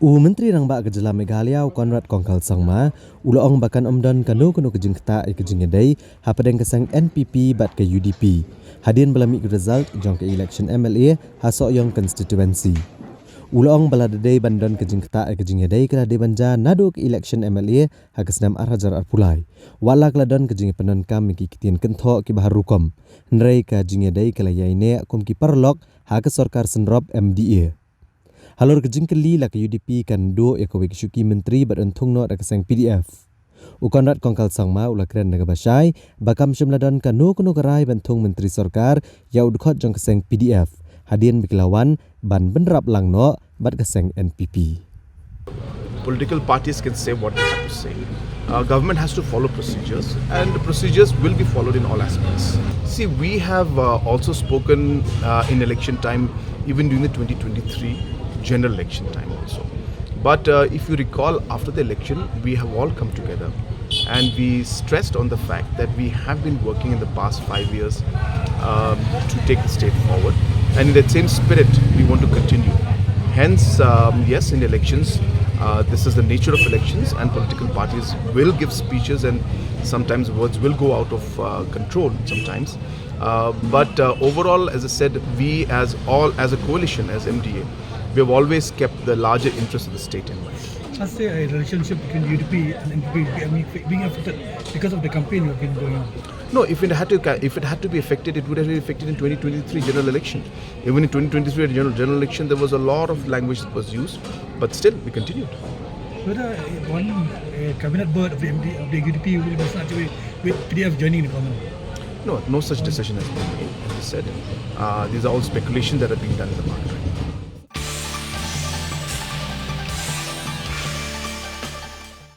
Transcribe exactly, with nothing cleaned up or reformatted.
U Myntri Rangbah ka Jylla Meghalaya, u Conrad Kongkal Sangma, u la ong ba kan ym don kano kano ka jingktah ïa ka jingïadei hapdeng ka seng N P P bad ka U D P hadien ba la mih ka result jong ka election M L A ha Sohiong constituency. U la ong ba lada dei ban don ka jingktah ïa ka jingïadei ka la dei ban jia naduh ka election M L A ha ka snem ar hajar arphew lai. Wat la ka la don ka jingïapyndonkam ïa ki ktien kynthoh kiba har rukom, hynrei ka jingïadei ka la ïaineh kum ki paralok ha ka sorkar synrop M D A. Halor ka jingkylli la ka U D P kan duh ïa kawei ka shuki myntri bad yn thung noh da ka seng P D F, u Conrad Kongkal Sangma u la kren da kaba shai ba kam shym la don kano kano ka rai ban thung myntri sorkar ïa u dkhot jong ka seng P D F hadien ba ki la wan ban bynrap lang noh bad ka seng N P P. Political parties can say what they have to say. Uh, government has to follow procedures, and the procedures will be followed in all aspects. See, we have uh, also spoken uh, in election time, even during the twenty twenty-three general election time also. But uh, if you recall, after the election, we have all come together and we stressed on the fact that we have been working in the past five years um, to take the state forward. And in that same spirit, we want to continue. Hence, um, yes, in elections, uh, this is the nature of elections, and political parties will give speeches, and sometimes words will go out of uh, control sometimes. Uh, but uh, overall, as I said, we as all, as a coalition, as M D A, we have always kept the larger interest of the state in mind. Let's say a relationship between U D P and N P P being affected because of the campaign you have been going on. No, if it had to, if it had to be affected, it would have been affected in twenty twenty-three general election. Even in twenty twenty-three general, general election, there was a lot of language that was used, but still we continued. Whether one uh, cabinet bird of the, M D, of the U D P will be snatched away with P D F joining the government. No, no such decision has been made. As I said, uh, these are all speculations that are being done in the market.